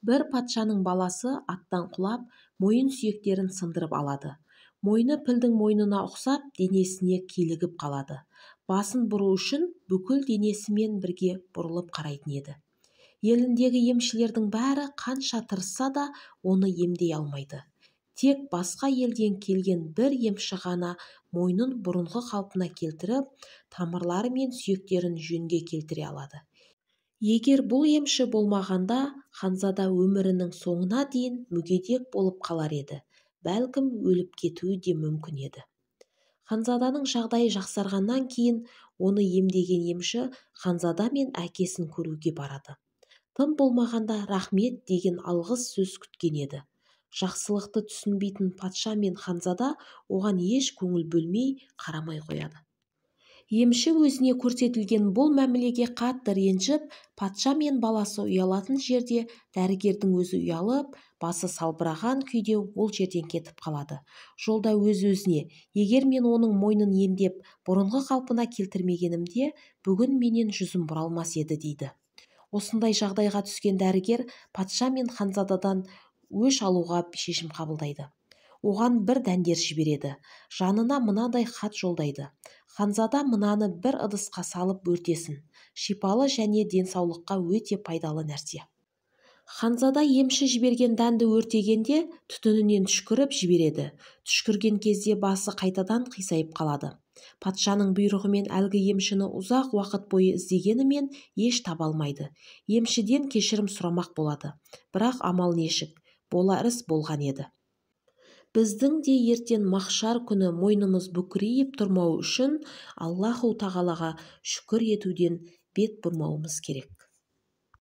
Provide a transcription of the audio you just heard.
Бір патшаның баласы аттан құлап, мойын сүйектерін сындырып алады. Мойны пілдің мойнына ұқсап, денесіне килігіп қалады. Басын бұру үшін бүкіл денесімен бірге бұрылып қарайтын еді. Еліндегі емшілердің бәрі қанша тырысса да, оны емдей алмайды. Тек басқа елден келген бір емші ғана мойнын бұрынғы қалпына келтіріп, тамырлары мен сүйектерін жөнге келтіре алады. Егер бұл емші болмағанда, ханзада өмірінің соңына дейін мүгедек болып қалар еді, бәлкім өліп кетуі де мүмкін еді. Ханзаданың жағдайы жақсарғаннан кейін оны емдеген емші ханзада мен әкесін көруге барады. Тым болмағанда рахмет деген алғыс сөз күткен еді. Жақсылықты түсінбейтін патша мен ханзада оған еш көңіл бөлмей қарамай қояды. Емші өзіне көрсетілген бұл мәмілеге қатты ренжіп, патша мен баласы ұялатын жерде дәрігердің өзі ұялып, басы салбыраған күйде ол жерден кетіп қалады. Жолда өз-өзіне, егер мен оның мойнын емдеп, бұрынғы қалпына келтірмегенімде, бүгін менен жүзім бұралмас еді дейді. Осындай жағдайға түскен дәрігер патша мен ханзададан өш алуға шешім қабылдайды. Оған бір дәндер жібереді. Жанына мынадай хат жолдайды. Ханзада мынаны бір ыдысқа салып өртесін. Шипалы және денсаулыққа өте пайдалы нәрсе. Ханзада емші жіберген дәнді өртегенде түтінінен түшкіріп жібереді. Түшкірген кезде басы қайтадан қисайып қалады. Патшаның бұйрығымен әлгі емшіні ұзақ уақыт бойы іздегенімен еш таба алмайды. Емшіден кешірім сұрамақ болады. Бірақ амал нешік, болар іс болған еді. Біздің де ертең махшар күні мойнымыз бүкірейіп тұрмау үшін Аллаху тағалаға шүкір етуден бет бұрмауымыз керек.